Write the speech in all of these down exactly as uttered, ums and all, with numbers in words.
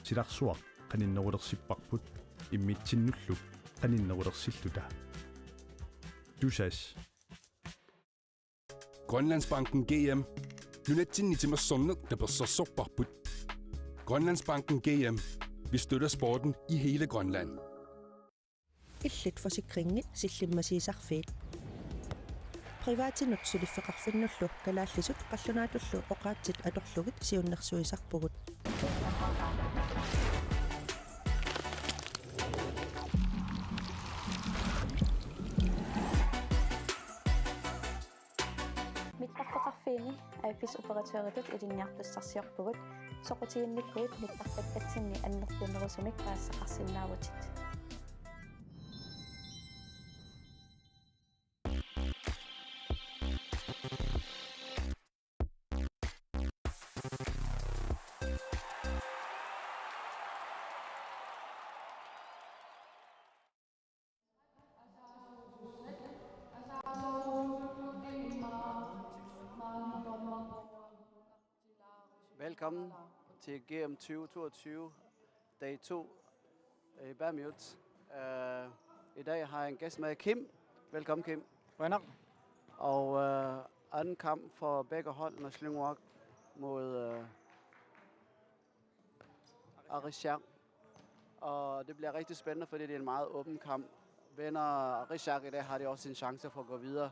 Silarsuaq qaninnerulersipparput immitsinnullu qaninnerulersilluta. Tusass. Grønlandsbanken G M. Nunatsinni timersorneq tapersersorparput. Grønlandsbanken G M. Vi støtter sporten i hele Grønland. Illit forsikringi sillimmasiisarfiit. Privatinut suliffeqarfinnullu kalaallisut qallunaatullu oqaatsit atorlugit siunnersuisarpugut. Mittarfeqarfiini A F S-operatøritut ilinniartussarsiorpugut, soqutiginnikkuit mittarpakkatsinni annertunerusumik paasisaqarsinnaavutit. Velkommen til G M tyve toogtyve, dag to i Paamiut. Øh, i dag har jeg en gæst med, Kim. Velkommen, Kim. Qujanaq. Og, øh, anden kamp for begge hold, Naallunnguaq mod, øh, Arisaq. Og det bliver rigtig spændende, fordi det er en meget åben kamp. Vinder Arisaq i dag, har de også en chance for at gå videre.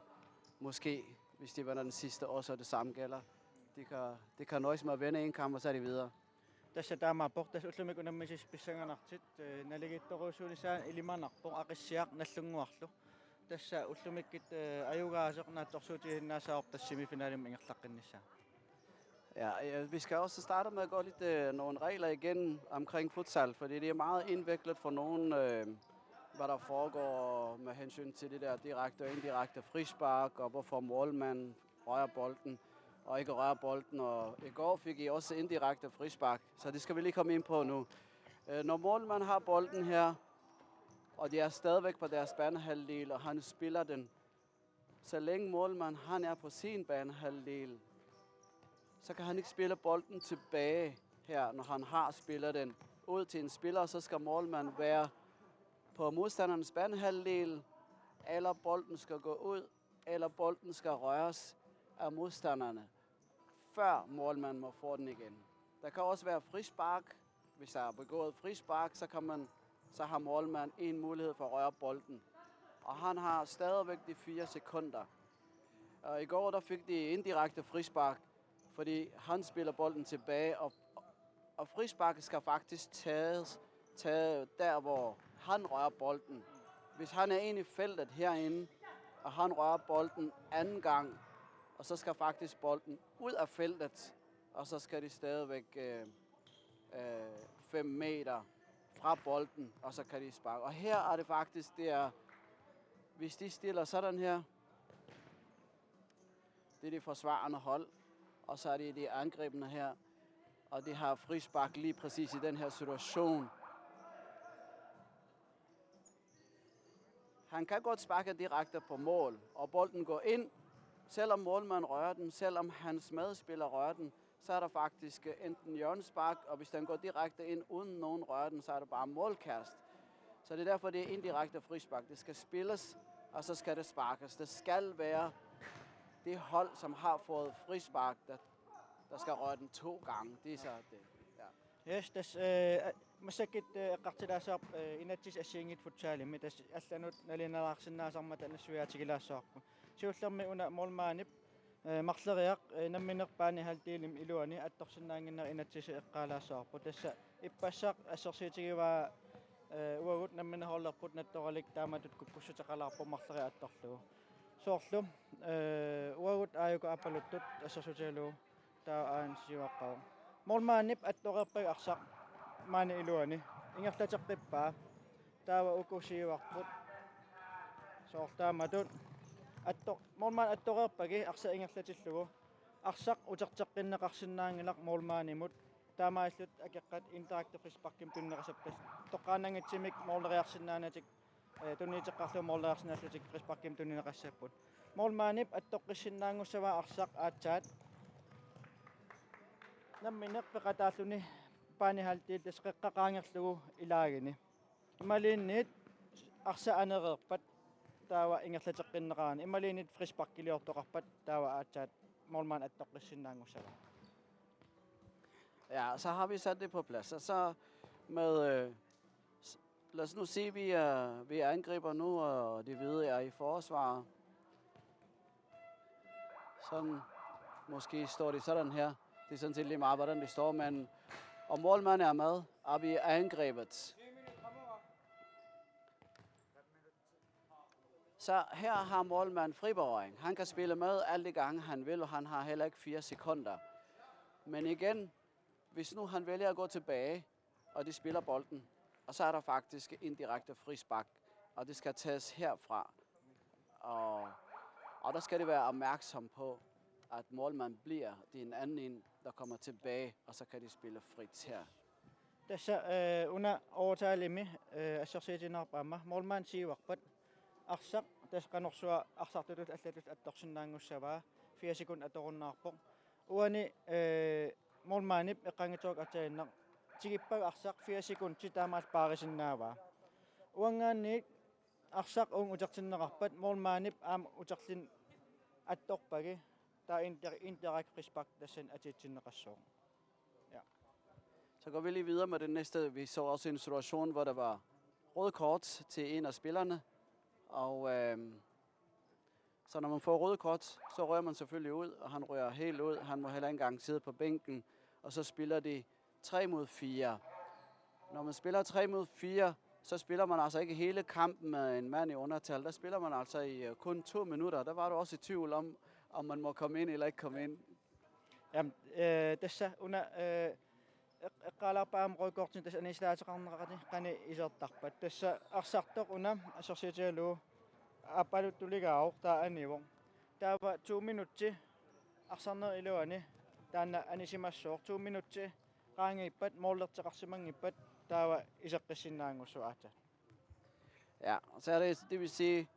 Måske, hvis de vinder den sidste også, og det samme gælder. De kan, de kan nøjes med at vinde en kamp, og så er de videre. Tassa taamaappoq, tassa ullumikkut unammisut pissanganartut, øh, naligiittorujussuunissaa ilimanarpoq Arisaq Naallunnguarlu. Tassa ullumikkut, øh, ajugaasoq naatsorsuutigisinnaassavarput tassa semifinalimi ingerlaqqinnissaa. Ja, øh, vi skal også starte med at gå lidt, øh, nogle regler igen omkring futsal, fordi det er meget indviklet for nogen, øh, hvad der foregår med hensyn til det der direkte og indirekte frispark, og hvorfor målmanden rører bolden og ikke rører bolden. Og i går fik I også indirekte frispark, så det skal vi lige komme ind på nu. Øh, når målmanden har bolden her, og de er stadigvæk på deres banehalvdel, og han spiller den, så længe målmanden han er på sin banehalvdel, så kan han ikke spille bolden tilbage her, når han har spillet den ud til en spiller, så skal målmanden være på modstanderens banehalvdel, eller bolden skal gå ud, eller bolden skal røres af modstanderne, før målmanden må få den igen. Der kan også være frispark. Hvis der er begået frispark, så kan man, så har målmanden en mulighed for at røre bolden. Og han har stadigvæk de fire sekunder. Og i går, der fik de indirekte frispark, fordi han spiller bolden tilbage, og, og frisparket skal faktisk tages, taget der, hvor han rører bolden. Hvis han er inde i feltet herinde, og han rører bolden anden gang, og så skal faktisk bolden ud af feltet, og så skal de stadigvæk, øh, øh, fem meter fra bolden, og så kan de sparke. Og her er det faktisk, det er, hvis de stiller sådan her, det er det forsvarende hold, og så er det de angribende her, og de har frispark lige præcis i den her situation. Han kan godt sparke direkte på mål, og bolden går ind, selvom målmanden rører den, selvom hans medspiller rører den, så er der faktisk, øh, enten hjørnespark, og hvis den går direkte ind, uden nogen rører den, så er det bare målkast. Så det er derfor, det er indirekte frispark. Det skal spilles, og så skal det sparkes. Det skal være det hold, som har fået frispark, der, der skal røre den to gange. Det er så det. Ja. Yes, tassa, øh, massakkut, øh, eqqartulaassavarput, øh, inatsisit assigiinngitsut futsalimi, tassa allanut nalunalaarsinnaasarmata nassuiaatigilaassavarput. Siullermik una målmandip, øh, marloriaq, øh, nammineq banehalvdelimi iluani attorsinnaannginnera inatsisit eqqaalaassavarput. Tassa ippassaq assersuutigivaa, øh, uagut nammineq holderput nattoralik taamatut kukkussuteqalaarpoq marloriaq attorlugu. Soorlu, øh, uagut aajuku aappaluttut assersuutigalugu taava aana siuaqqavoq. Målmandip attoreerpakka arsaq maani iluani. Ingerlateqqippaa. Taava uku siuarput. Soorlu taamatut. Atto-, målmandip attoreerpakka arsaq ingerlatillugu. Arsaq uterteqqinneqarsinnaanngilaq målmandimut. Taamaalillutik akeqqat indirekte frisparkimik tunineqassapput. Toqqaannanngitsumik måleriarsinnaanatik, øh, tunniuteqqaarlugu måleriarsinnaallutik frisparkimik tunineqassapput. Målmandip attoqqissinnaanngussavaa arsaq aatsaat. Nammineq peqataalluni Banehalvdel tassa qeqqa qaangerlugu ilaagini. Imaluunniit arsaq anereerpat taava ingerlateqqinneqarani. Imaluunniit frisparkiliortoqarpat taava aatsaat målmand attoqqissinnaanngussavaa. Ja, så har vi sat det på plads. Og så med, øh, s- lad os nu sige, vi er, vi er angriber nu, og de hvide er i forsvar. Sådan, måske står de sådan her. Det er sådan set lige meget, hvordan de står, men og målmanden er med, og vi er angrebet. Så her har målmanden fri berøring. Han kan spille med alle de gange, han vil, og han har heller ikke fire sekunder. Men igen, hvis nu han vælger at gå tilbage, og de spiller bolden, og så er der faktisk en direkte frispark, og det skal tages herfra. Og, og der skal de være opmærksom på, at målmanden bliver, det er en anden en, der kommer tilbage, og så kan de spille frit her. Tassa eh, una overtalimi eh, assersuutigineqarpoq aamma målmand siuarpat arsaq tassa qanorsuaq arsartutut allatut attorsinnaanngussavaa fire sekund atorunnaarpoq. Uani eh, målmandip eqqaanngitsoq aatsaannguaq tigippagu arsaq fire sekundit taamaallaat paarisinnaavaa. Uanngaanniit arsaq uunga utertinneqarpat målmandip aamma uterluni attorpagi taava inter- indirekte frispark tassani atiitsinneqassaaq. Så går vi lige videre med det næste. Vi så også en situation, hvor der var rødt kort til en af spillerne. Og øh, så når man får rødt kort, så rører man selvfølgelig ud, og han rører helt ud. Han må heller ikke engang sidde på bænken. Og så spiller de tre mod fire. Når man spiller tre mod fire, så spiller man altså ikke hele kampen med en mand i undertal. Der spiller man altså i øh, kun to minutter. Der var du også i tvivl om, om man må komme ind eller ikke komme ind. Jamen, eh, tassa una eh, eq- eqqaalaarpaa aamma rødt kortini tassa anisilaateqarneqarani qanoq isertarpat. Tassa arsartoq una assersuutigalugu aappaluttuligaavoq taava anivoq. Taava to minutsi arsarnerup iluani taanna anisimassooq to minutsi qaangiippat målerteqarsimanngippat taava iseqqissinnaanngussuaata. Ja, så er det, det vil sige,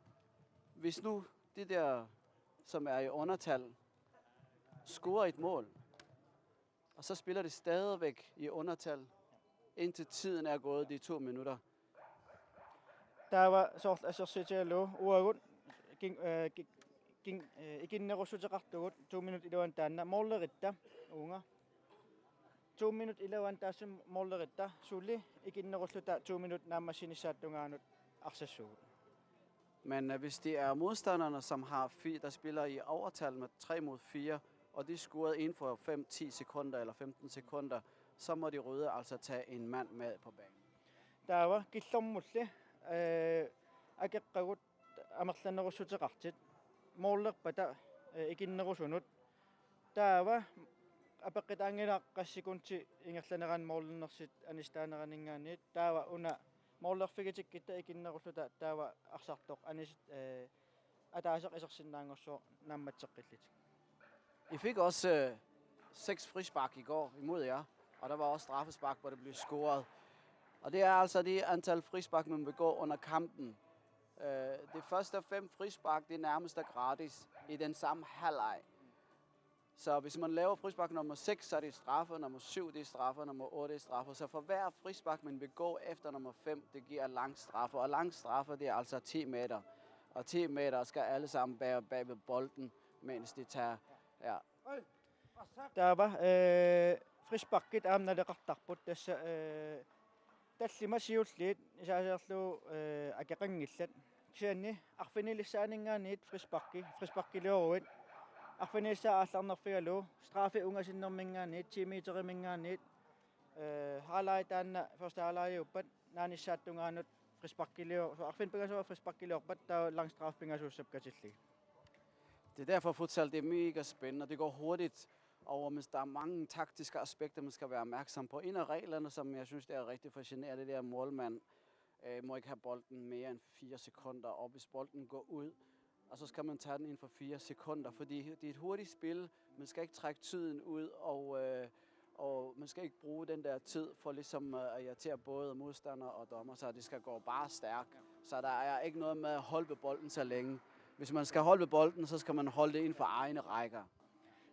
hvis nu de der, som er i undertal, scorer et mål, og så spiller de stadigvæk i undertal, indtil tiden er gået de to minutter. Taava soorlu assersuutigalugu uagut kin- eh, ki- kin- eh, ikinnerussuteqartugut to minut iluani taanna måleritta uunga. To minut iluani taassuma måleritta suli ikinnerulluta to minut naammassinissaata tungaanut arsassuugut. Men øh, hvis det er modstanderne, som har fire, der spiller i overtal med tre mod fire, og de scorede inden for fem, ti sekunder eller femten sekunder, så må de røde altså tage en mand med på banen. Taava killormulli eh, akeqqagut amerlanerussuteqartut målerpata eh, ikinnerusunut. Taava apeqqutaanngilaq qassit sekundit ingerlaneranni målernersut anisitaaneraninngaanniit taava una målerfigitikkutta ikinnerulluta taava arsartoq anis eh, ataaseq isersinnaanngussaaq naammatseqqillutik. I fik også øh, seks frispark i går imod jer, og der var også straffespark, hvor det blev scoret. Og det er altså det antal frispark, man begår under kampen. Øh, det første fem frispark, det er nærmest gratis i den samme halvleg. Så hvis man laver frispark nummer seks, så er det straffe, nummer syv, det er straffe, nummer otte er straffe. Så for hver frispark, man begår efter nummer fem, det giver lang straffe. Og lang straffe, det er altså ti meter. Og ti meter skal alle sammen bære bag ved bolden, mens de tager. Ja. Taava eh, frisparkit aamma naleqartarput tassa eh, tallimat siulliit isaaserlu eh, akeqanngillat. Kisianni arfinilissaaninngaanniit frisparki, frisparkilioruit. Arfinilissaa aallarnerfigalugu straffi ungasinnerminngaanniit, ti meteriminngaanniit eh, halvleg taanna første halvlegiuppat naanissaata tungaanut frisparkilio-, arfineq-pingasunut frisparkiliorpat taava lang straffe pingasuussappat katillugit. Det er derfor futsal, det er mega spændende, og det går hurtigt. Og hvis der er mange taktiske aspekter, man skal være opmærksom på. En af reglerne, som jeg synes, det er rigtig fascinerende, det er, at målmand øh, må ikke have bolden mere end fire sekunder. Og hvis bolden går ud, og så skal man tage den inden for fire sekunder, fordi det er et hurtigt spil. Man skal ikke trække tiden ud, og, øh, og man skal ikke bruge den der tid for ligesom øh, at irritere både modstander og dommer, så det skal gå bare stærkt. Så der er ikke noget med at holde ved bolden så længe. Hvis man skal holde ved bolden, så skal man holde det inden for egne rækker.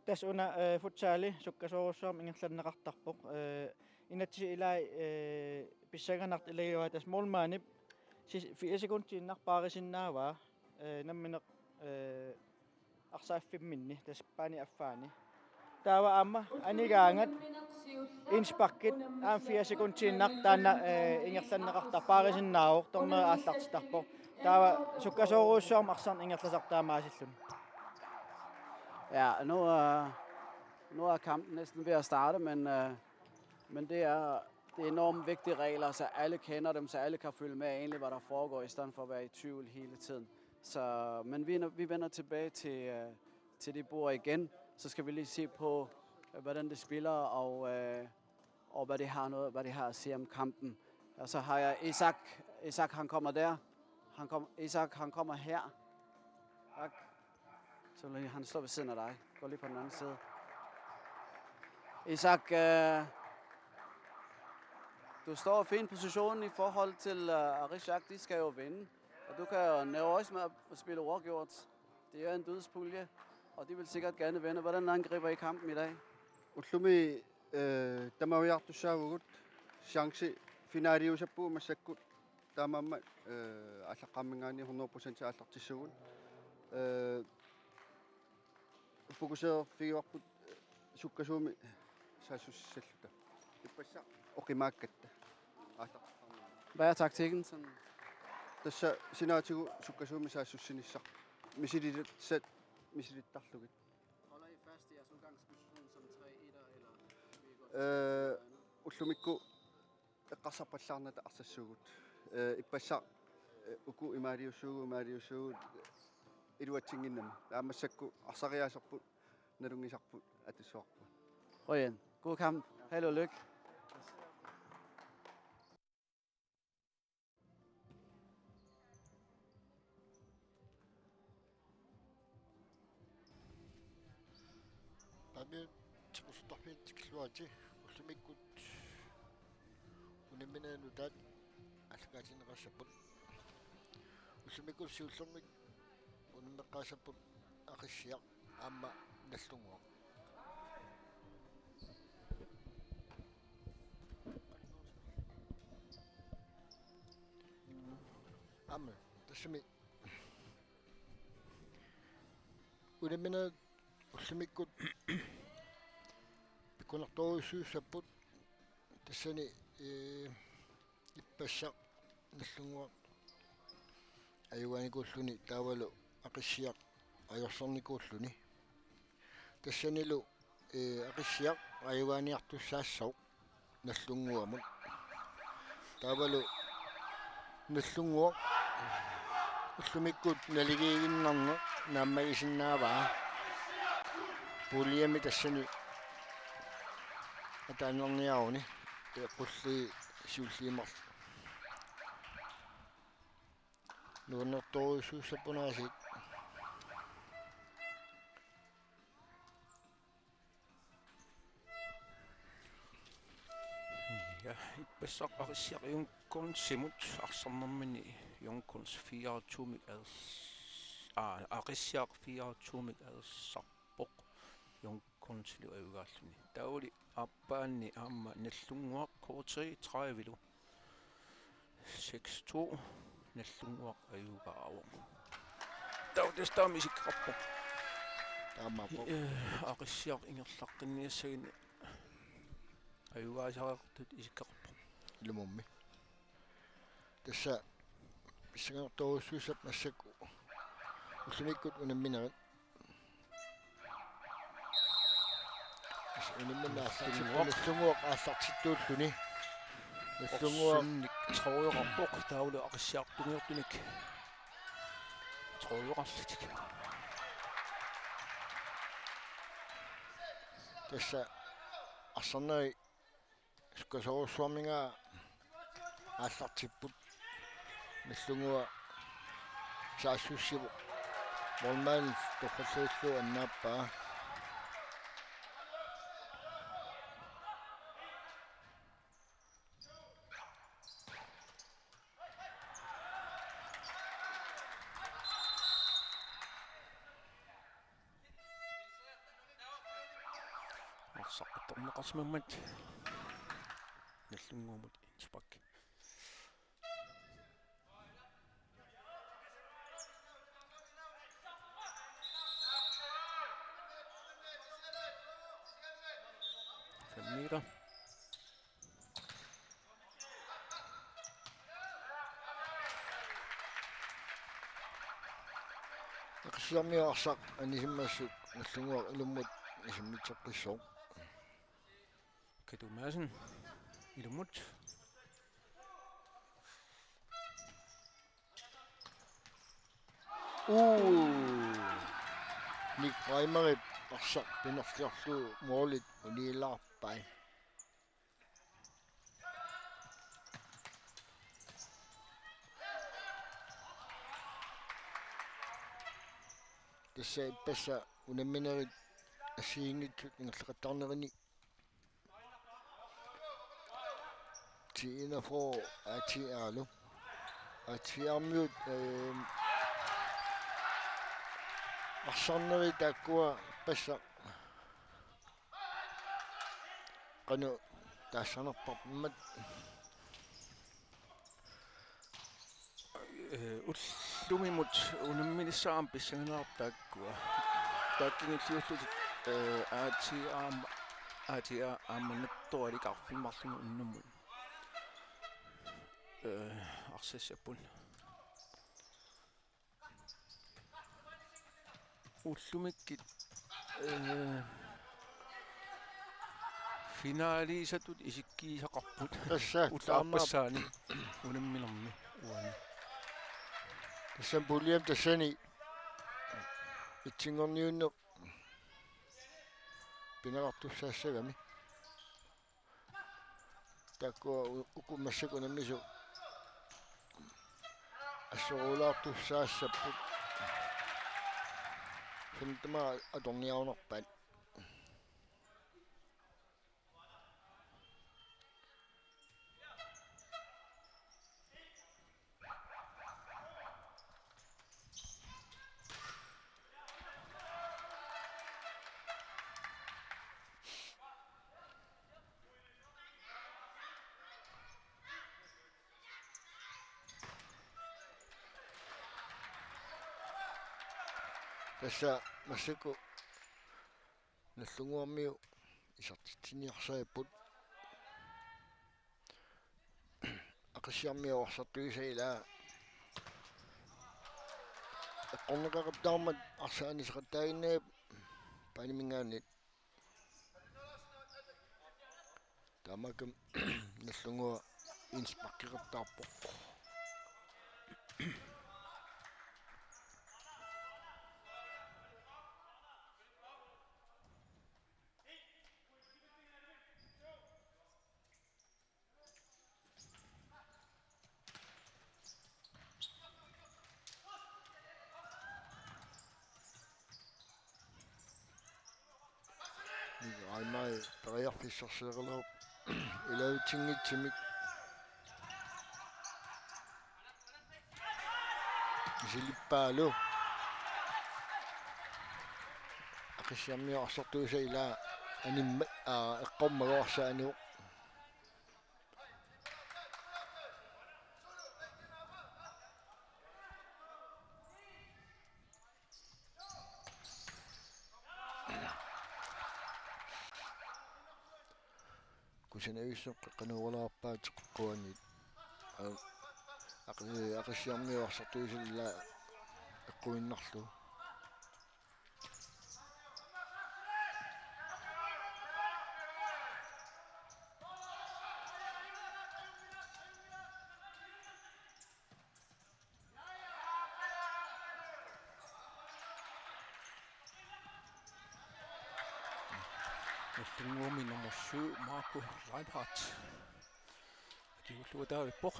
Tassa una eh, futsali sukkasoorujussuarmik ingerlanneqartarpoq. Eh, Inatsisit ilai, eh, pissanganartut ilagivaat, tassa målmandip si-, fire sekundiinnaq paarisinnaavaa, eh, nammineq, eh, arsaaffimmini, tassa paani affaani. Taava aamma anigaangat indsparkit aamma fire sekundiinnaq taanna, eh, ingerlanneqartarpoq, paarisinnaavoq, dommeri aallartittarpoq. Taava sukkasoorujussuarmik arsarneq ingerlasarpoq taamaasilluni. Ja, nu, øh, nu er kampen næsten ved at starte, men, øh, men det er, det er enormt vigtige regler, så alle kender dem, så alle kan følge med egentlig, hvad der foregår, i stedet for at være i tvivl hele tiden. Så, men vi, vi vender tilbage til, øh, til det bord igen, så skal vi lige se på, øh, hvordan det spiller, og, øh, og hvad det har noget, hvad det har at sige om kampen. Og så har jeg Isak. Isak, han kommer der. Han kom, Isak, han kommer her. Tak. Så vil jeg, han står ved siden af dig. Gå lige på den anden side. Isak, øh, du står i fin position i forhold til, øh, Arishak. De skal jo vinde. Og du kan jo nøjes med at spille uafgjort. Det er en dødspulje, og de vil sikkert gerne vinde. Hvordan angriber I kampen i dag? Ullumi, eh, tamaviaartussaavugut, chance finaaliusappugut massakkut, taamaammat, eh, aallaqqaamminngaanniit hundrede procent aallartissagut. Eh, fokuserfigivarput, eh, sukkasuumik saassussissalluta. Ippassaq oqimaakkatta. Aallaqqaamminngaanniit. Hvad er taktikken? Sådan? Tassa sinaatigut sukkasuumik saassussinissaq. Misilitissat misilittarlugit. Holder I fast i jeres udgangsposition som tre etter, eller vil I gå Øh, ullumikkut eqqarsarpallaarnata arsassuugut. Øh, ippassaq, øh, uku imaaliussuugut, imaaliussuugut, iluatsinnginnami. Aamma massakkut arsariaaserput, nalunngisarput, atussuarput. Røgen. God kamp. Held og lykke. Taamiut timersortarfiit tikilluaritsi, ullumikkut unamminerit nutaat aallakaatinneqassapput. Ullumikkut siullermik unammeqqaassapput Aqissiaq aamma Nagdlunguaq. Aamma tassami unamminerit ullumikkut pikkunartorujussuussapput, tassani, ee, ippassaq Nagdlunguaq ajugaanikuulluni taavalu Aqissiaq ajorsornikuulluni. Tassanilu, ee, Aqissiaq ajugaaniartussaassooq Nagdlunguamut. Taavalu Nagdlunguaq ullumikkut naligiiginnarneq naammagisinnaavaa. Puljemi tassani ataannarniaruni, ee, qulliit siulliit marluk. Nuannertorujussuussapput aasiit. Ja, ippassaq Aqissiaq Young Gunsimut, arsarnermini Young Guns fireogtyve-mik ads-, aa, Aqissiaq fireogtyve-mik adsarpoq Young Gunsilu ajugaalluni. Taavali aappaanni aamma Nagdlunguaq K treogtredive-lu seks to, Nagdlunguaq ajugaavoq. Taava tassa taama isikkoqarpoq. Taamaappoq. Eh, Aqissiaq ingerlaqqinniassaguni ajugaasariaqartut isikkoqarpoq. Ilumummi. Tassa pissanganartorujussuussapput massakkut ullumikkut unamminerit. Tassa unammineq aallartippoq, Nagdlunguaq aallartittuulluni. Nagdlunguaq Orsunnik trøjoqarpoq, taavalu Aqissiaq tungiortunik trøjoqarlutik. Tassa arsarneri sukkasoorujussuarminngaanniit aallartipput. Nagdlunguaq saassussivoq. Målmand torrallugillu annaappaa. Arsaq qittorneqarsimammat. Nagdlunguamut indspark. Fem meter. Aqqaluaq arsaq anisimmassuk Nagdlunguaq ilummut isimmitseqqissaaq. Katu Madsen ilummut. Uu. Nick Reimerip arsaq pinerliorlugu målit unilaarpai. Tassa ippassaq unamminerit assigiinngitsut ingerlaqattaarnerini. T enogfyrre A T R-lu. A T R-miut, ehm, arsarnerit taakkua ippassaq qanoq taassanerparput. Eh, ullumimut unamminissaat aamma pissanganarput taakkua. Taakkunannga illiullutik, eh, A T R aamma, A T R aamma nattoralik arfineq-marlunnik unnummut. Eh, arsassapput. Ullumikkut, eh, finaliisatut isikkiisaqarput. Tassa, ullut taamaappoq. Aappassaani unamminermi uani. Tassa puljami tassani etsinngorniunneq pineqartussaassagami. Taakkua u-, uku massakkut unammisut assorulaartussaassapput. Sumi tamaat atorniarunarpaat. Tassa massakkut Nagdlunguarmiut isertitsiniarsaripput. Aqissiarmiut arsartuisa ilaa eqqorneqaqattaarmat arsaq anisaqattaaginnarpoq baaniminngaanniit. Taamaakkami Nagdlunguaq indsparkeqattaarpoq. Nick Reimer periarfissarsioraluarpoq ilaavitsinngitsumik. Misilippaalu. Aqissiarmiut arsartuisa ilaa animmat, aa, eqqormagu arsaq anivoq. Kusanavissut qeqqanuulerpaa teqeqquanit. Aa, aqi-, Aqissiarmiut arsartuisa ilaa eqquinnarlugu. Nagdlunguami nummer syv, Marco Leibhardt. Atiulluataavippoq.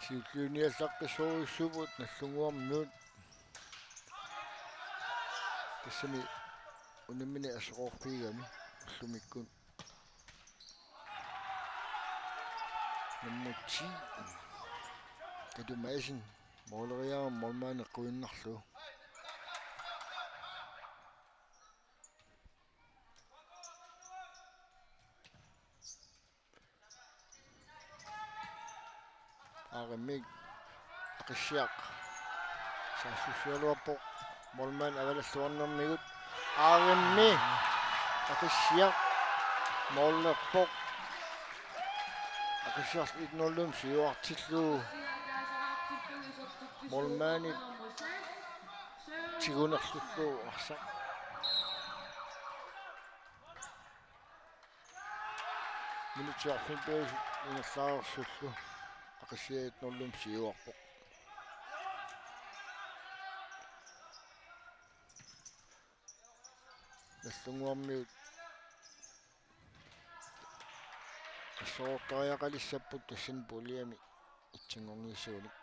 Siulliuniallaqqissorujussuupput Nagdlunguarmiut. Tassami unammineq assoqarfigigami ullumikkut. Nummer ti, Katu Madsen, måleriarami målmandip eqquinnarlugu. Aarimmi Aqissiaq saassussigaluarpoq. Målmand avalalluarnermigut. Aarimmi Aqissiaq målerpoq. Aqissiaq et nul-imut siuartillugu målmandip tigunerlullu arsaq. Minutsit arfineq-pingasut ingerlareersullu Aqissiaq et nul-imut siuarpoq. Nagdlunguarmiut assorortariaqalissapput tassani puljemi itsinngorniassagunik.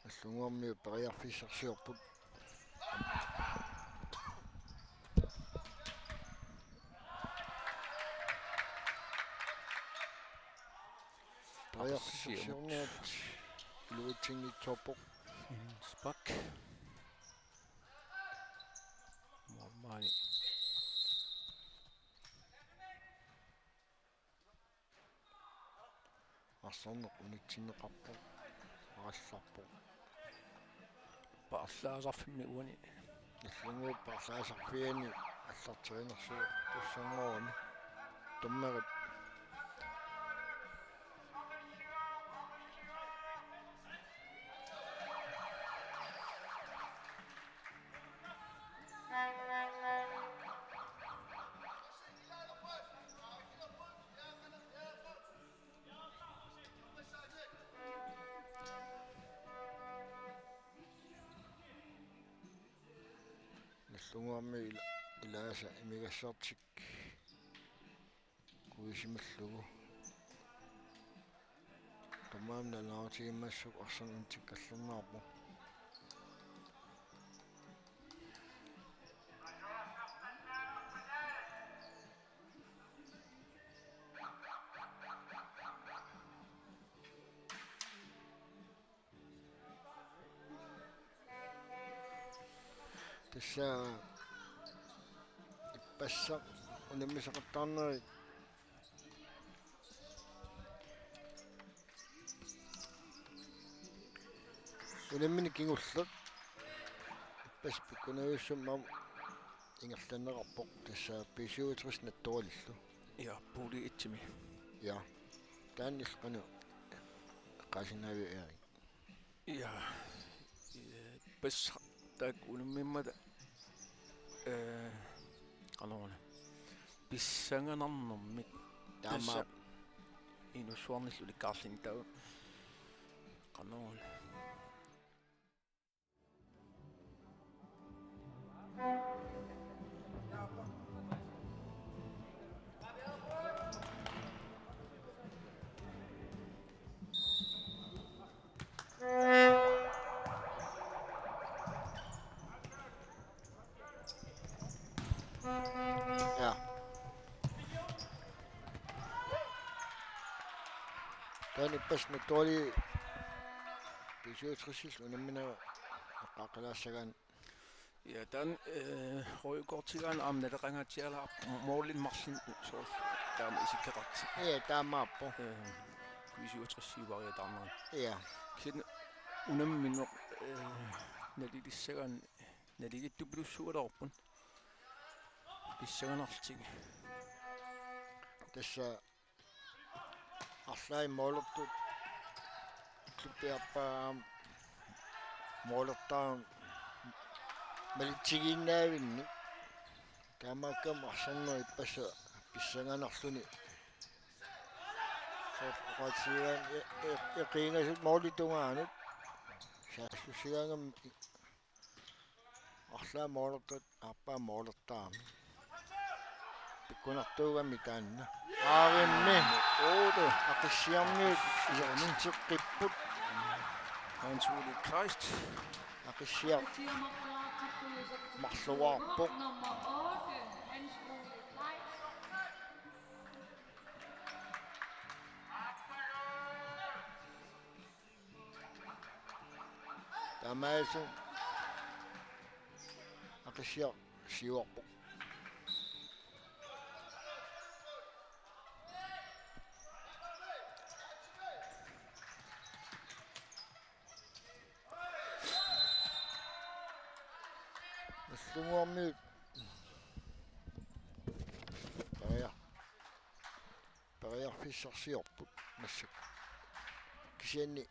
Nagdlunguarmiut periarfissarsiorput. Periarfissarsiornerat iluatsinngitsoorpoq. Spark. Målmandi. Arsarneq unitsinneqarpoq. Aallarpoq. Paarlaasarfimmi uani. Nagdlunguup paarlaasarfiani allarterinersuaq tussanngorami. Dommerit. Nagdlunguarmiut ila-, ilaasa imigassartik kuisimallugu. Tamanna nalunaarutigiummassuk arsaq unitsikkallarneqarpoq. Tassa ippassaq unammisaqattaarnerit unammineq kingulleq. Ippassaq pikkunarujussuarmik ingerlanneqarpoq tassa B syvogtres Nattoralillu. Ja, pulje et-imi. Ja. Taanna qanoq eqqaasinnaaviuk, Erik? Ja. Ippassaq taakku unammimmata, eh, qanoruna. Pissanganarnermik. Taamaappoq. Tassa inussuarnillu ulikkaarluni taava. Qanoruna. Ja. Taanna ippassaq Nattorali B syvogtres unammineq eqqaaqqilaassagaanni. Ja, taanna, eh, rødt kortigaanni aamma naleqangaatsialaarpoq målinik marlunnik soorlu taama isikkoqartoq. Ja, taamaappoq. Eh, B syvogtres variataarnera. Ja. Kisianni unammineq, eh, nalilissagaanni naligiittupilussuugaluarput. Pissanganarlutik. Tassa arlaat målertut klubbi aappaa aamma målertarami malitsigiinnaavinni. Taamaakkami arsarneq ippassaq pissanganarluni. Soorlu oqaatigigaanni e-, e-, eqiingasut målip tungaanut. Saassussigaangami arlaat målertut aappaa målertarami. Pikkunartuugami taanna. Aarimmi. Otte. Aqissiarmiut isertitseqqipput. Hans Ole Kleist. Aqissiaq marluarpoq. Taamaalillutik Aqissiaq siuarpoq. Nagdlunguarmiut peria-, periarfissarsiorput massakkut. Kisianni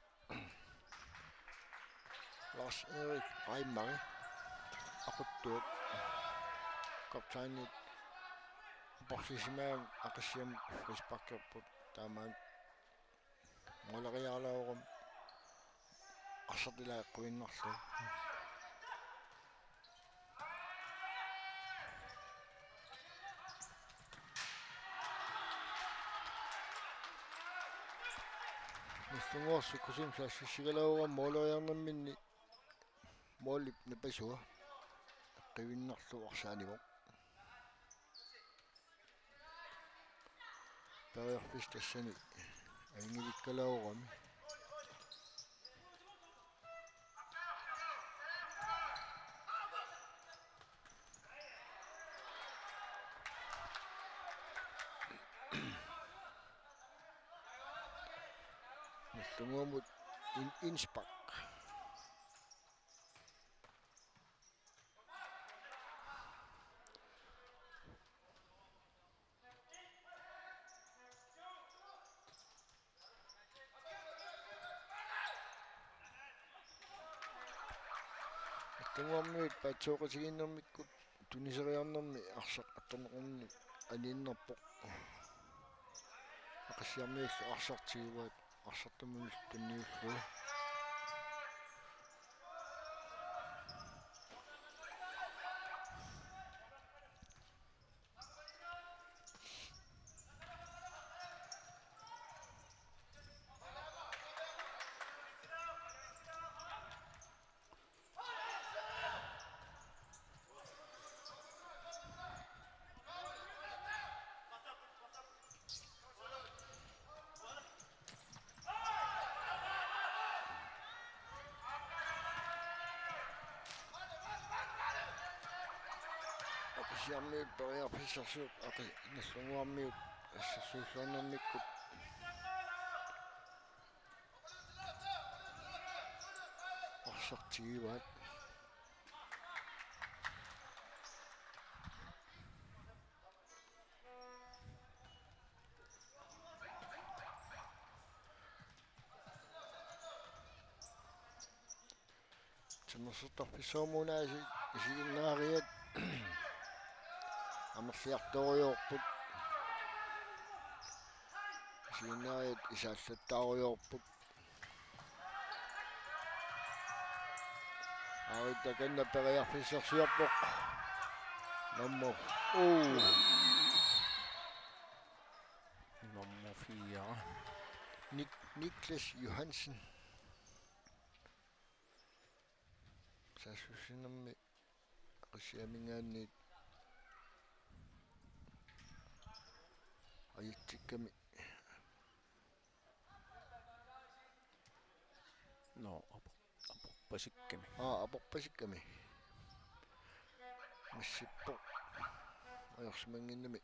Lars Erik Reimari aquttuat kaptajnit aporlisimagami Aqissiami frisparkerput, taamaammat måleriarlaarami arsaq ilaa eqquinnarlugu. Nagdlunguarsuk kusim saassussigalaaraa måleriarnerminni målip napasua eqquinnarlugu arsaanimoq. Periarfissaq tassani ajunngilikkalaarami. Nagdlunguamut in-, indspark. Nagdlunguarmiut paatsooqatigiinnermikkut tuniseriarnermi arsaq attorneqarnermi aniinnarpoq. Aqissiarmiullu arsaq tiguaat, arsartumut tunniullugu. Aqissiarmiut periarfissarsiorput, Aqi-, Nagdlunguarmiut assersuulluarnermikkut arsaq tiguaat. Timersortarfissuarmut una isi-, isiginnaariat amerliartorujoorput. Isiginnaariat isaallattaarujoorput. Arit takanna periarfissarsiorpoq. Nummer. Uu. Nummer fire. Nik-, Niklas Johansen. Saassussinermi Aqissiaminngaanniit ajutsikkami. Nå, apo-, aporpasikkami. Aa, aporpasikkami. Massippoq. Ajorsimannginnami.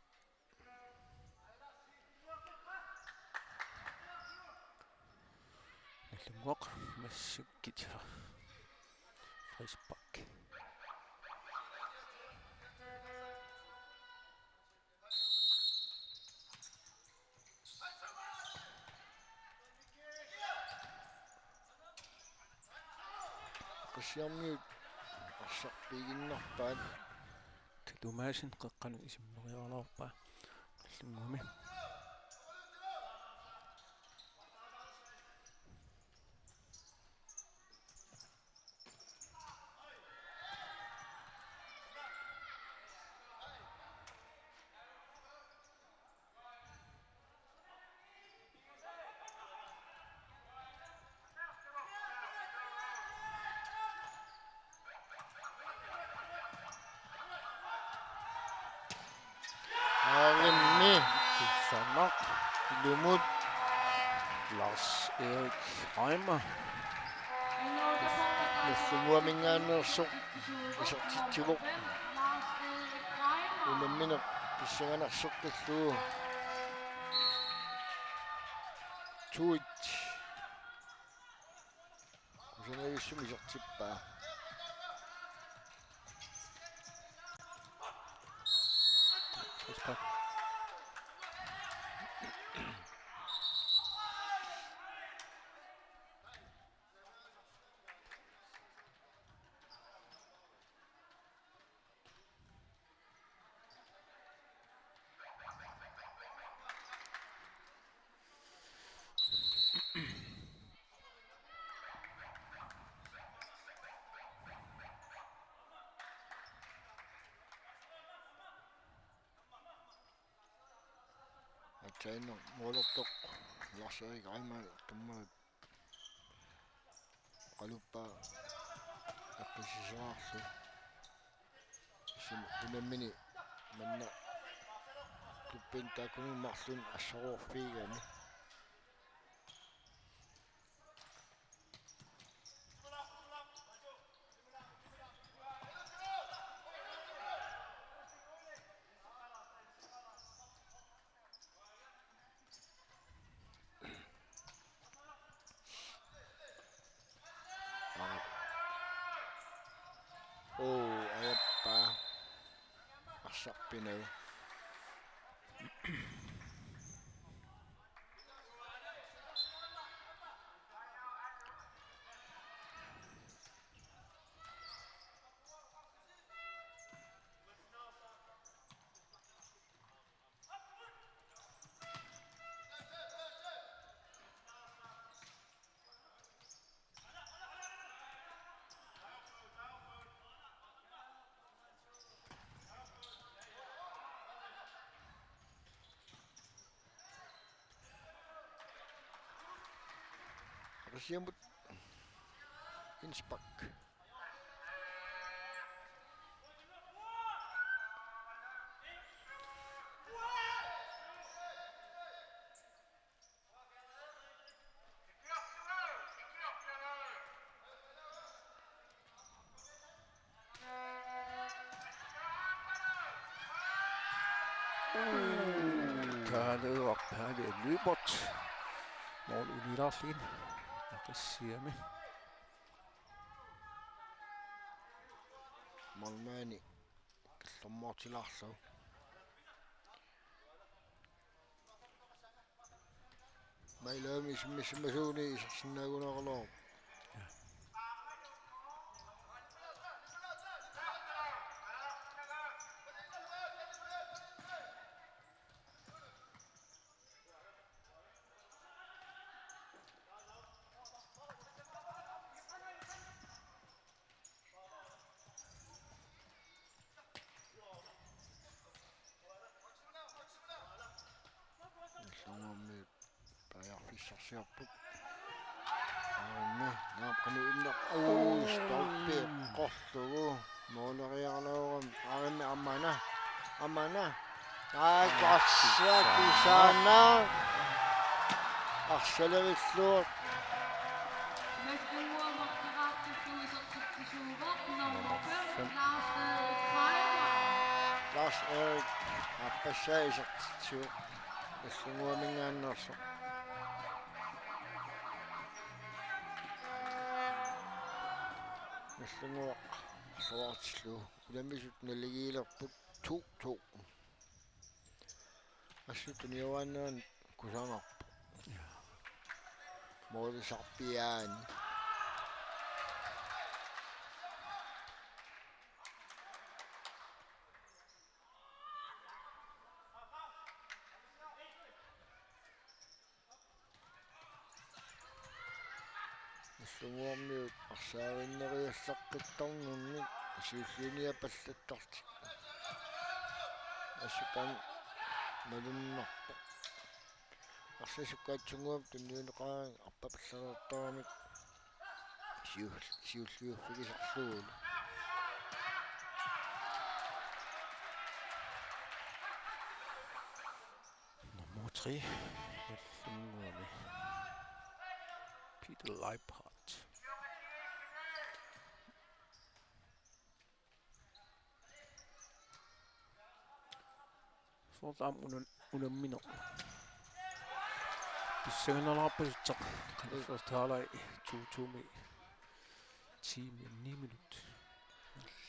Nagdlunguaq massakkut frispark. Aqissiarmiut arsaq piiginnarpaat. Thomasen qeqqanut isimmeriarlaarpaa. Nagdlunguami. Maq, ilumut Lars Erik Reimer. Nallunnguaminngaanneersoq isertitsivoq. Unammineq pissanganarseqqillugu. Tuit. Kusanavissumik isertippaa. Frispark. Aatsaannguaq moolortoq Lars Erik Reimer tumma qaluppa eqqissisimaarlu. Isim unammini manna klubbin taakkununnga marlunnik assoruuffiigami. Oo, ajappaa. Arsarpinagu. Risiamut innspark. Kaaleeraq Palle Lyberth. Mål unilaarlugit. Aqissiami. Målmandi killormoortilaarlugu. Mailaami isimmissimasuuni isersinnaagunaraluarpoq. Nallunnguammiut periarfissarsiorput. Aarimmi, naammaqqani inneq. Uu, stolpi eqqorlugu. Måleriarlugu. Aarimmi aamma una. Aamma una. Aa, tassa kisianni. Arsalerillugu. Nummer fem. Lars Erik aappassaa isertitsivoq. Nallunnguaminngaanneersoq. Nallunnguaq arluartillugu. Unammisut naligiilerput to to. Assut tunioraannaanut kusanarpoq. Jaa. Målisarpiaani. Nallunnguarmiut arsaarinneriallaqqittarnermik siulliiniapallattartik. Assut taanna malunnarpoq. Arsaq sukkaatsunnguamik tunniunneqaraangat arpapallaleertaramik siul-, siulliuffigisarlugulu. Nummer Qi. Nallunnguami. Peter Leiphart. Soorlu aamma unam-, unammineq. Pissanganalaarpasitsoq. Første halvleg to to-mi. Tiimi ni minut.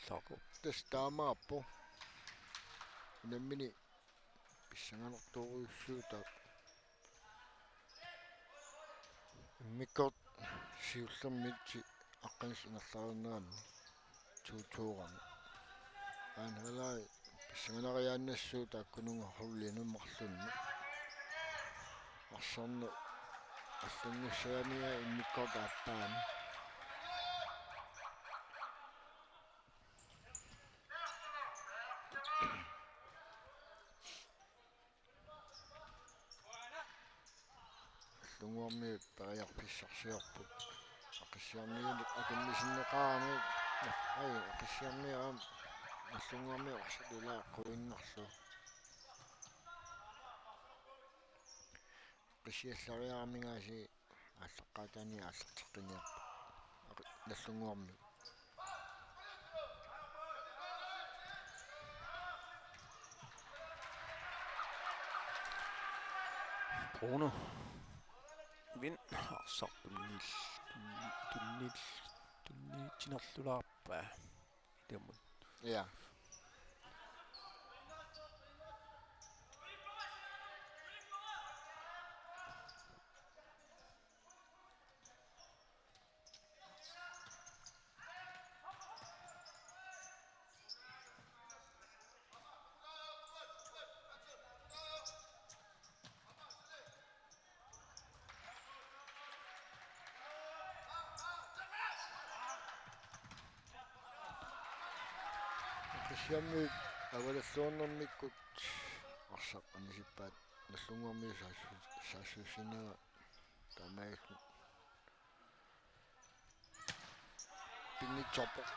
Lako. Tassa taamaappoq. Unammini pissanganartorujussuuvoq. Immikkoortoq siullermik aqqanis ingerlareernerani to to-rami. Anden halvleg pissanganariaannassaaq taakkununnga holdinik marlunnik. Arsarneq allanngussagamigami immikkoortoq aappaani. Nallunnguarmiut periarfissarsiorput. Aqissiarmiut akimmisinneqarami. Ai, Aqissiarmiut aamma Nallunnguarmiut arsaq ilaa quinnarlugu. Aqissiallariaramigaasi aallaqqaataani aallarteqqinniarput. Aqi-, Nallunnguarmiut. Bruno. Vind. Arsaq tunnil-, tunnil-, tunniutinerlulaarpaa. Itamut. Ja. Aqissiarmiut avalalluarnermikkut arsaq anisippaat Nallunnguarmiut saassu-, saassussinerat taamaalilluni. Pinngitsoorpoq.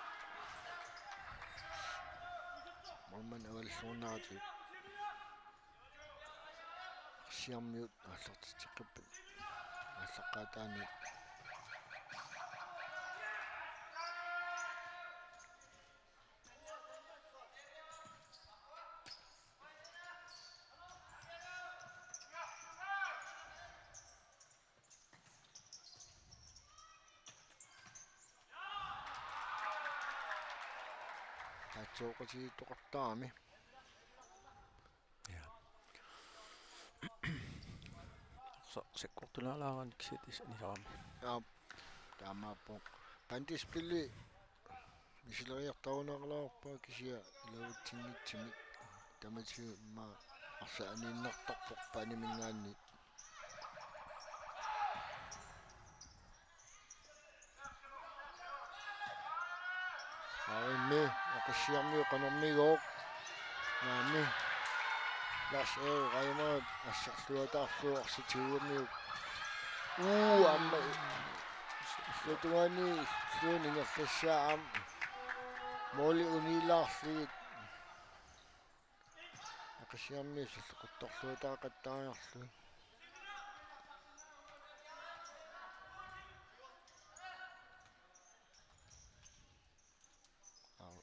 Målmand avalalluarneratigut. Aqissiarmiut aallartitseqqipput. Aallaqqaataani. Tatsooqatigiittoqartarami. Ja. Sa-, sakkortulaalaarami kisiat anisarami. Ja, taamaappoq. Bandespilli misileriartarunaarlaarpaa kisiat ilaatsinngitsumik. Tamatigut immaqa arsaq aniinnartarpoq paaniminngaanniit. Aammi, Aqissiarmiut qanormigooq. Naammi. Lars Erik Reimer arsarluataarlugu arsaq tigumiuk. Uu, aamma. Illuatungaani illuini ingerlassaa aamma. Måli uniilaarlugit. Aqissiarmiut salliquttorluataaqattaarlugit. Au.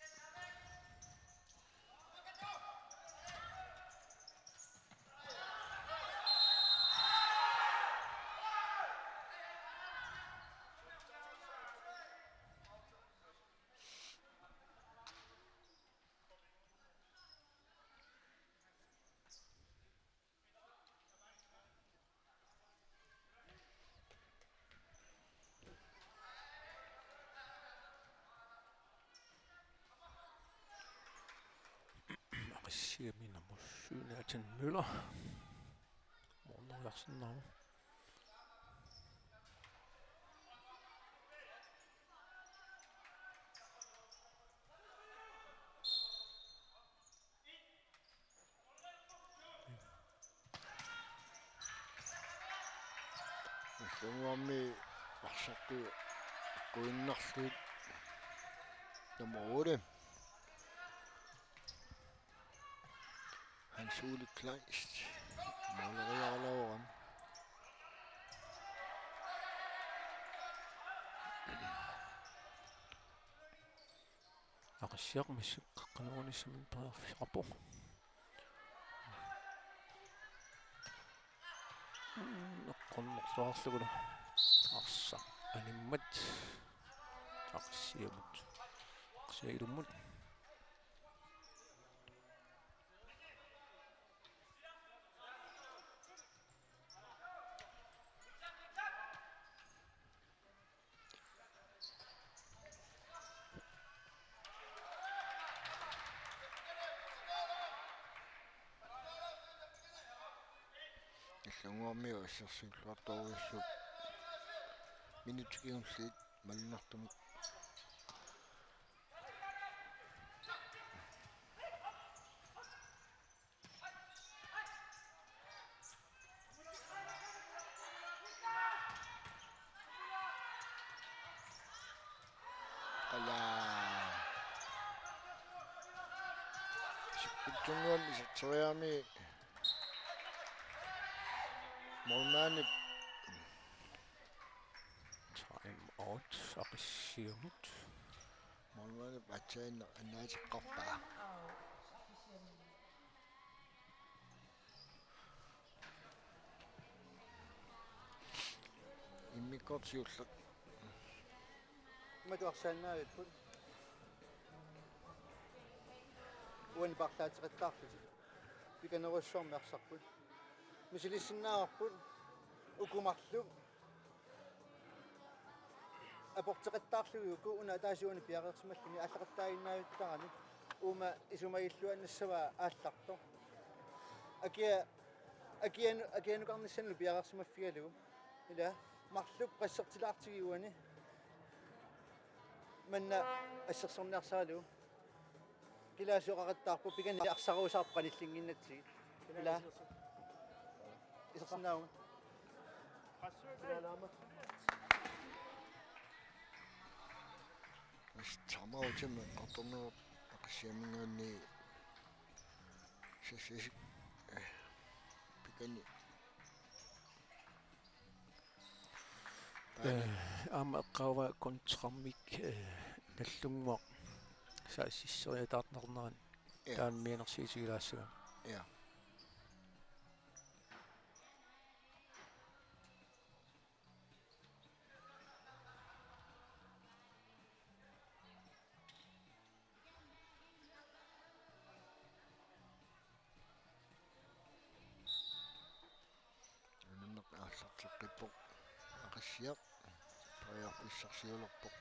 Aqissiami nummer syv, Nathan Møller. Morten Larsen, nå. Nallunnguarmiut arsartut quinnarlugit nummer otte. Hans Ole Kleist. Måleriaralaarami. Aqissiaq massakkut qeqqanoorunissamut periarfissaqarpoq. Mm, eqqornerluarlugulu. Arsaq animmat. Aqissiamut. Aqissiaq ilummut. Nallunnguarmiut assersuulluartorujussuupput minutsit kingulliit malunnartumik. Qala. Sikkutsunnguamik iserteriarami. Målmandip. Time out Aqissiamut. Målmandip aatsaannaq annaateqqarpaa. Immikkoortoq siulleq. Imatut arsaannaavippoq. Uani paarlaateqattaarlutik. Pikanerussuarmik arsarput. Misilissinnaavarput. Uku marluk. Aporteqattaarlugit uku una ataasiuani piareersimalluni aallaqattaaginnaavittaarami. Uuma isumagilluinnassavaa aallartoq. Akia, akianu-, akianukarnissanilu piareersimaffigalugu. Ila, marluk qassertilaartigit uani. Manna assersorniarsaralugu. Kilaasiuqaqattaarpoq pikani arsaruusaarpoq qanillinnginnatsigit. Ila. Isersinnaavugut. Timeoutimi eqqartornerup Aqissiaminngaanniit sassasik, eh, pikani. Eh, aamma eqqaavaa kontrammik, eh, Nallunnguaq saassusseriataartarnerani. Ja. Taanna mianersiitigilaassagami. Ja. Unammeq aallarteqqippoq. Aqissiaq periarfissarsiulerpoq.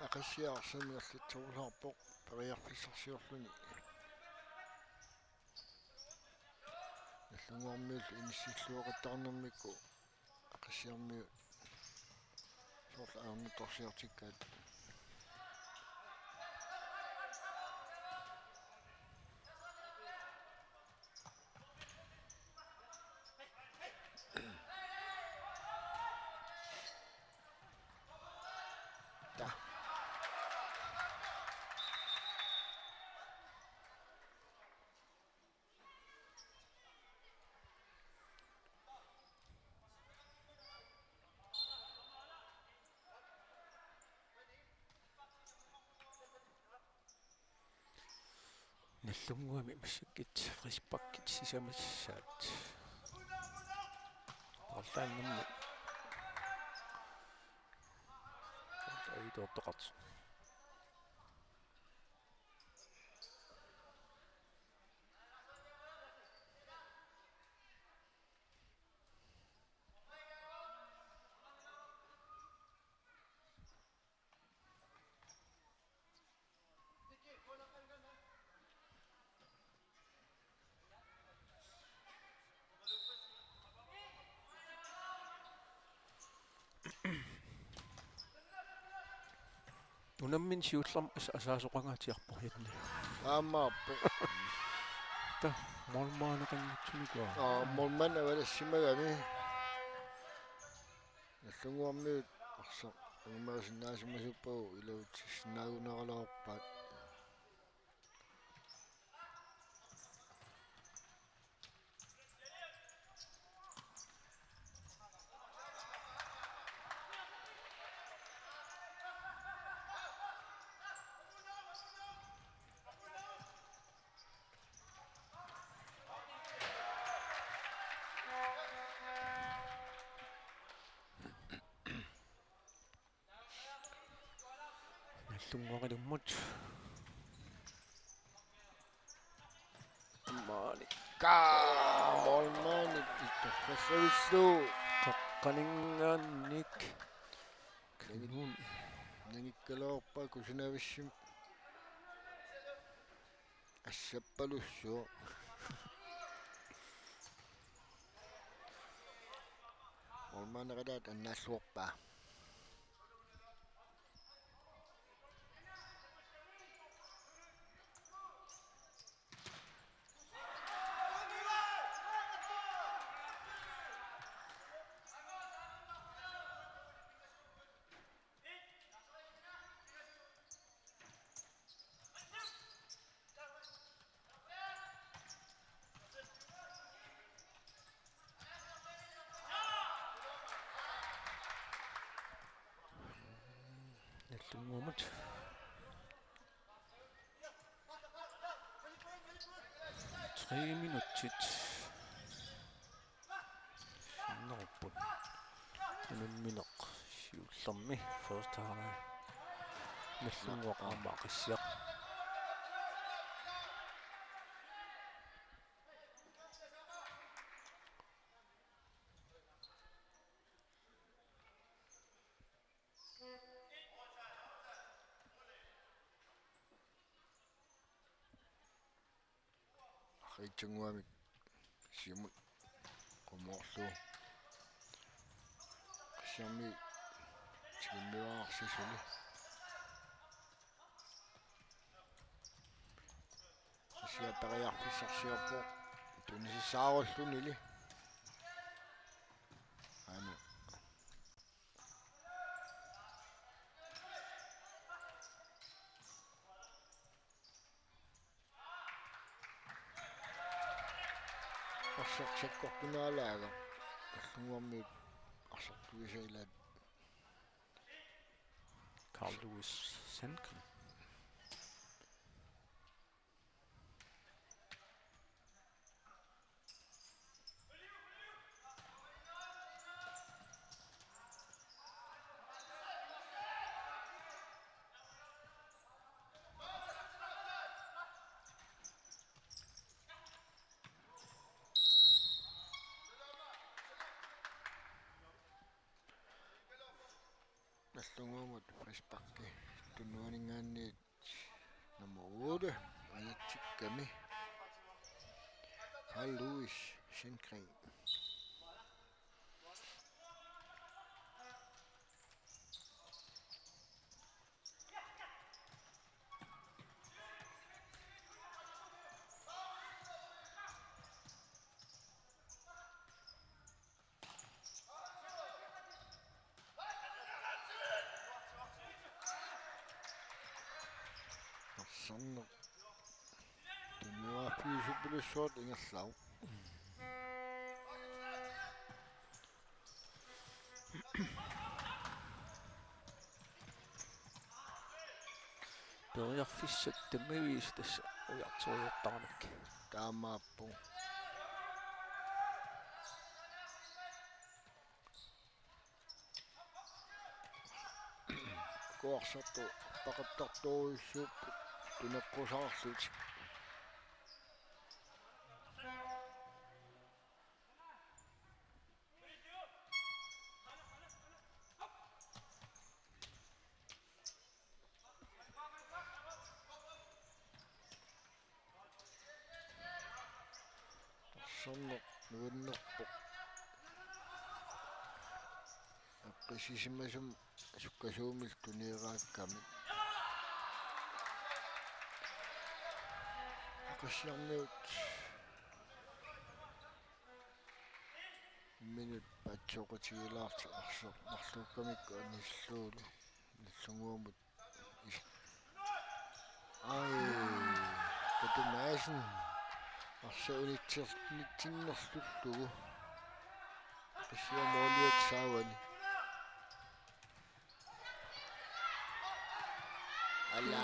Aqissiaq arsamik erlitsorusaarpoq periarfissarsiorluni. Nallunnguarmiullu inissilluaqattaarnermikku Aqissiarmiut soorlu ajornartorsiortikkaat. Nallunnguami massakkut frisparkit sisamassaat. Arlaannarmi. Ajutoortoqartoq. Unammineq siullermik as-, asaasoqangaatsiarpoq Janni. Aammaarpoq. Ta, målmandeqanngitsunikuuara. Aa, målmand avalassimagami. Nagdlunguarmiut arsaq angumerisinnaasimasuppagu iluatsissinnaagunaraluarpaat. Nagdlunguaq ilummut. Maani. Kaa, målmandip ittorfassavillu. Qaqqaninngaanniit. Nangit-, nangikkaluarpaa kusanavissumik. Assappalussuaq. Målmandeqalaat annaalluarpaa. Nagdlunguamut. Tre minutsit. Sinnerupput. Unammineq siullermi første halvleg. Nagdlunguaq aamma Aqissiaq. Aqiitsunnguamik siumut qumoorlugu. Aqissiarmiut tigummivaarsi suli. Aqissiaq periarfissarsiorpoq. Tunisissaarullunili. Aana. Arsaq sakkortunaalaagaq. Nagdlunguarmiut arsartuisa ilaat. Carl Louis Sandgren. Nagdlunguamut frisparki tunuaninngaanniit nummer otte ajatsikkami. Carl Louis Sandgren. Arsarneq tunuarfiusuppilussuaq ingerlavoq. Periarfissat tammavisa tassa ujartuiortarmik. Taamaappoq. Kuarsartut paqattartorujussuupput tuneqqusaarlutik. Arsarneq nuannerpoq. Eqqissisimasumik sukkasuumillu tunioraakkami. Aqqarsiarniut minut paatsoqatigilaarti arsoq marluukkamik anilluulu Nagdlunguamut is-, ai, Katu Madsen arsa unitser-, unitsinnerlullugu. Aqqarsiaq måliat saavani. Ala.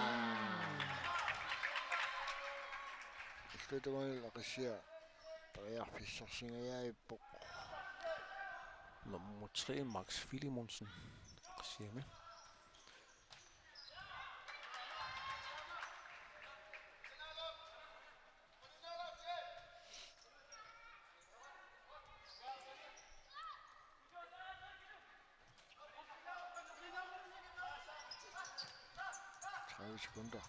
Illuatungaanut Aqqarsiaq periarfissarsingajaappoq. Nummer tre, Max Filemonsen. Aqqarsiami. Tredive sekunder.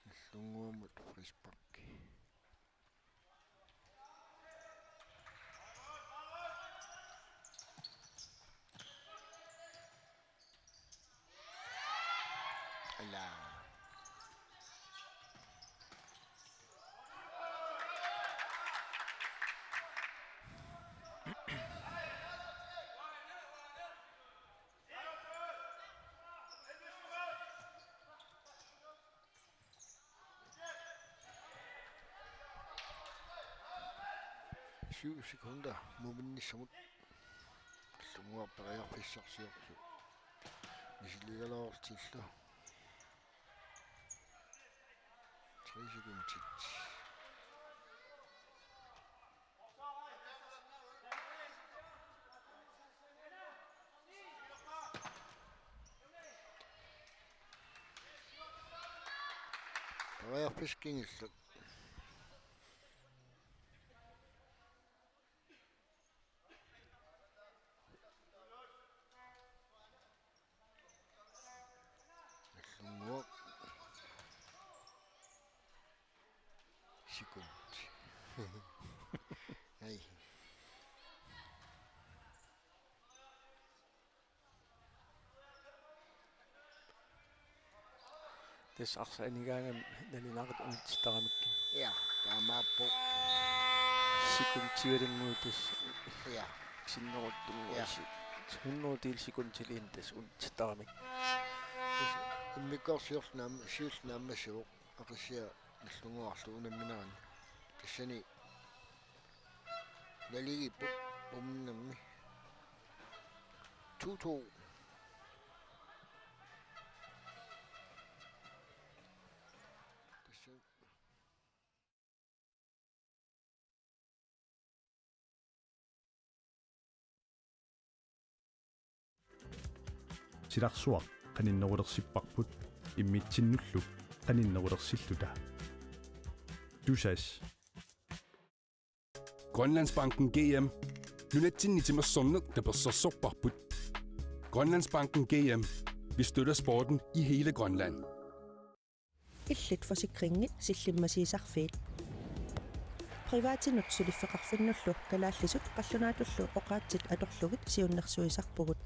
Nagdlunguamut frispark. Ala. Syv sekunder muminnissamut. Nagdlunguaq periarfissarsiorpoq. Misiligaluartillu. Tre sekundit. Periarfissat kingulliit. Nagdlunguaq. Sekund. Ai. Tassa arsaq anigaangami nalunaaqutaq unitsittaramikku. Ja, taamaappoq. Sekundialunnguit tassa. Ja. Sinneruttunnguit. Ja. Hundrede del sekundiliin tassa unitsittaramikku. Tassa immikkoortoq siulleq naamma-, siulleq naammassivoq. Aqqarsiaq Nagdlunguarlu unamminerani. Tassani naligiipput unnammi. To to. Tassa Silarsuaq qaninnerulersipparput immitsinnullu qaninnerulersilluta. Tusass. Grønlandsbanken G M. Nunatsinni timersorneq tapersersorparput. Grønlandsbanken G M. Vi støtter sporten i hele Grønland. Illit forsikringit sillimmasiisarfiit. Privatinut suliffeqarfinnullu kalaallisut qallunaatullu oqaatsit atorlugit siunnersuisarpugut.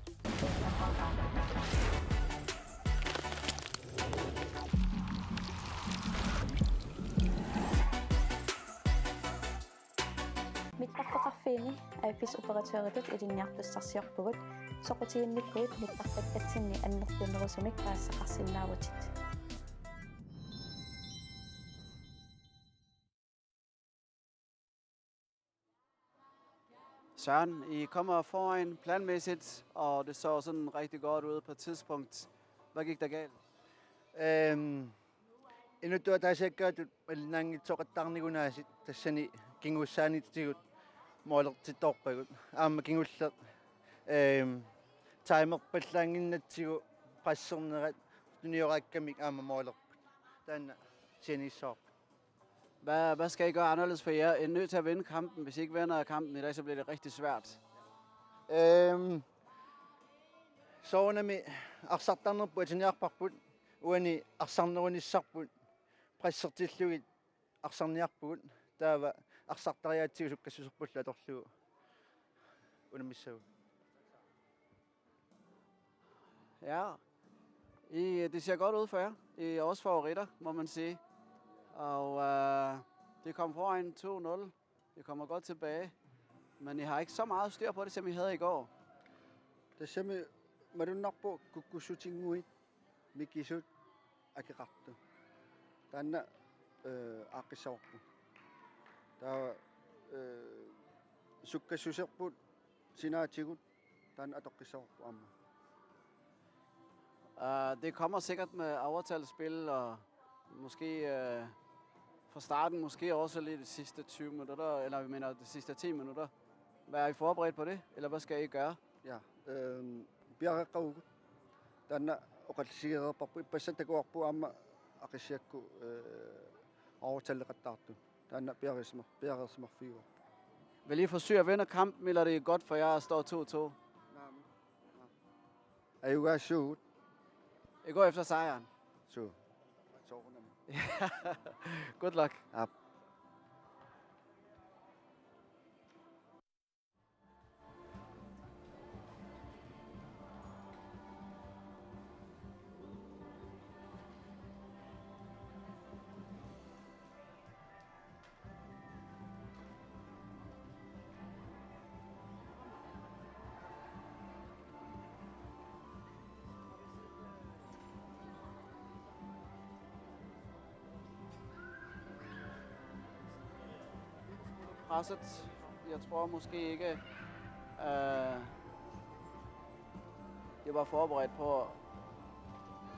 Mittarfeqarfiini A F S-operatøritut ilinniartussarsiorpugut, soqutiginnikkuit mittarfakkatsinni annertunerusumik paasisaqarsinnaavutit. Søren, I kommer foran planmæssigt, og det så sådan rigtig godt ud på et tidspunkt. Hvad gik der galt? Øhm, inuttut ataasiakkaatut malinnaanngitsoqattaarnikuunaasiit tassani kinguussaanitsigut målertittoorpagut. Aamma kingulleq, øhm, timerpallaannginnatsigu pressernerat tunioraakkamik aamma målerput. Taanna sianiissavarput. Hvad, hvad skal I gøre anderledes, for I er nødt til at vinde kampen? Hvis I ikke vinder kampen i dag, så bliver det rigtig svært. Øhm, soorunami arsartarnerput atuniarparput, uani arsarnerunissarput, pressertillugit arsarniarpugut, taava arsartariaatsigut sukkassuserpullu atorlugu unammissagut. Ja, I, det ser godt ud for jer. I er også favoritter, må man sige. Og øh, det kom foran to nul. Det kommer godt tilbage. Men I har ikke så meget styr på det, som I havde i går. Tassami malunnarpoq kukkussutinnguit mikisut akeqartut. Taanna, eh, aaqqissavarput. Taava, eh, sukkassuserput sinaatigut taanna atoqqissavarput aamma. Uh, det kommer sikkert med overtalsspil, og måske uh, fra starten, måske også lige de sidste tyve minutter, eller jeg mener de sidste ti minutter. Hvad er I forberedt på det, eller hvad skal I gøre? Ja, øhm, piareeqqavugut. Taanna oqallisigereerparput, ippassaq takuarput aamma Aqissiakkut, eh, overtaleqattaartut. Taanna piareersimar-, piareersimarfigivarput. Vil I forsøge at vinde kampen, eller er det godt for jer at stå to to? Naamik. Ajugaassuugut. I går efter sejren. Suu. Soorunami. Good luck. Aap. Presset. Jeg tror måske ikke, øh, jeg var forberedt på,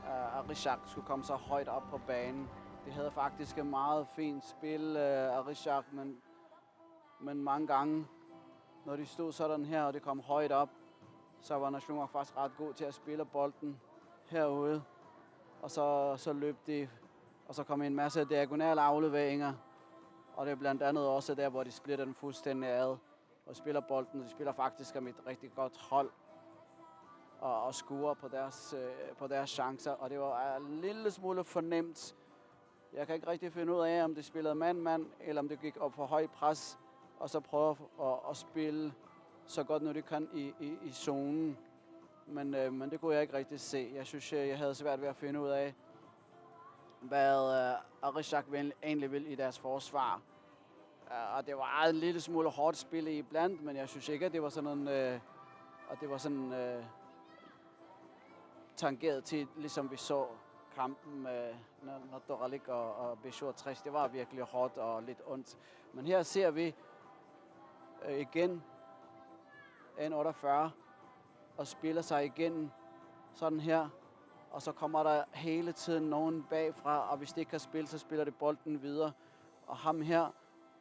at Arishak skulle komme så højt op på banen. De havde faktisk et meget fint spil, øh, Arishak, men, men mange gange, når de stod sådan her, og det kom højt op, så var Nagdlúnarflokkurin faktisk ret god til at spille bolden herude. Og så, så løb de, og så kom en masse diagonale afleveringer. Og det er blandt andet også der, hvor de splitter den fuldstændig ad og spiller bolden. De spiller faktisk som et rigtig godt hold og, og scorer på deres, øh, på deres chancer. Og det var en lille smule fornemt. Jeg kan ikke rigtig finde ud af, om de spillede mand-mand, eller om det gik op for højt pres, og så prøve at, at spille så godt nu de kan i, i, i zonen. Men, øh, men det kunne jeg ikke rigtig se. Jeg synes, jeg, jeg havde svært ved at finde ud af, hvad øh, Arishak vil, egentlig vil i deres forsvar. Øh, og det var en lille smule hårdt spil iblandt, men jeg synes ikke, at det var sådan en, øh, at det var sådan øh, tangeret til, ligesom vi så kampen med N-, Nortoralik og, og B syvogtres. Det var virkelig hårdt og lidt ondt. Men her ser vi øh, igen N otteogfyrre og spiller sig igennem sådan her. Og så kommer der hele tiden nogen bagfra, og hvis de ikke kan spille, så spiller de bolden videre. Og ham her,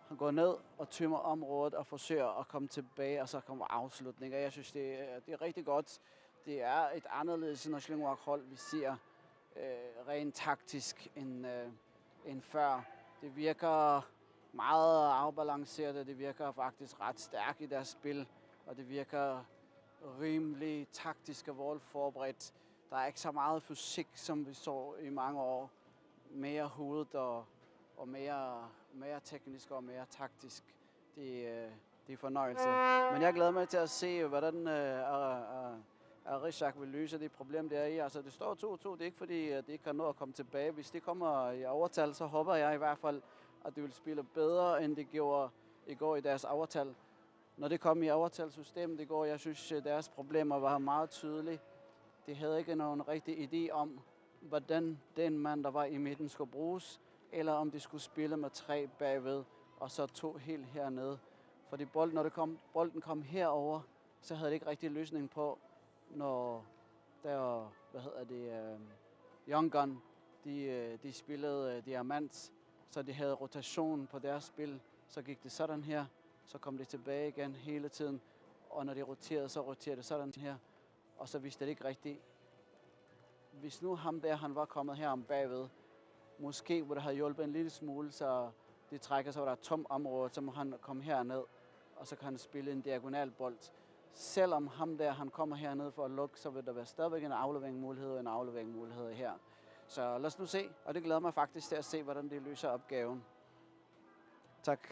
han går ned og tømmer området og forsøger at komme tilbage, og så kommer afslutning. Og jeg synes, det er, det er rigtig godt. Det er et anderledes Nagdlúnarflokkurin-hold, vi ser øh, rent taktisk end, øh, end før. Det virker meget afbalanceret, og det virker faktisk ret stærkt i deres spil, og det virker rimelig taktisk og velforberedt. Der er ikke så meget fysik, som vi så i mange år. Mere hovedet og, og mere, mere teknisk og mere taktisk. Det, øh, det er fornøjelse. Men jeg glæder mig til at se, hvordan øh, Ar- Ar- Arishak vil løse det problem, det er i. Altså, det står to to. Det er ikke fordi, at det ikke kan nå at komme tilbage. Hvis det kommer i overtal, så håber jeg i hvert fald, at det vil spille bedre, end det gjorde i går i deres overtal. Når det kom i overtalssystemet i går, jeg synes, at deres problemer var meget tydelige. De havde ikke nogen rigtig idé om, hvordan den mand, der var i midten, skulle bruges, eller om de skulle spille med tre bagved, og så to helt hernede. Fordi bold, når det kom, bolden kom herover, så havde de ikke rigtig løsning på, når der, hvad hedder det, øh, Young Gun, de, øh, de spillede øh, diamant, så de havde rotation på deres spil. Så gik det sådan her, så kom det tilbage igen hele tiden, og når de roterede, så roterede det sådan her, og så vidste det ikke rigtigt. Hvis nu ham der, han var kommet her om bagved, måske ville det have hjulpet en lille smule, så de trækker sig over et tomt område, så må han komme herned, og så kan han spille en diagonal bold. Selvom ham der, han kommer herned for at lukke, så vil der være stadigvæk en afleveringsmulighed og en afleveringsmulighed her. Så lad os nu se, og det glæder mig faktisk til at se, hvordan de løser opgaven. Tak.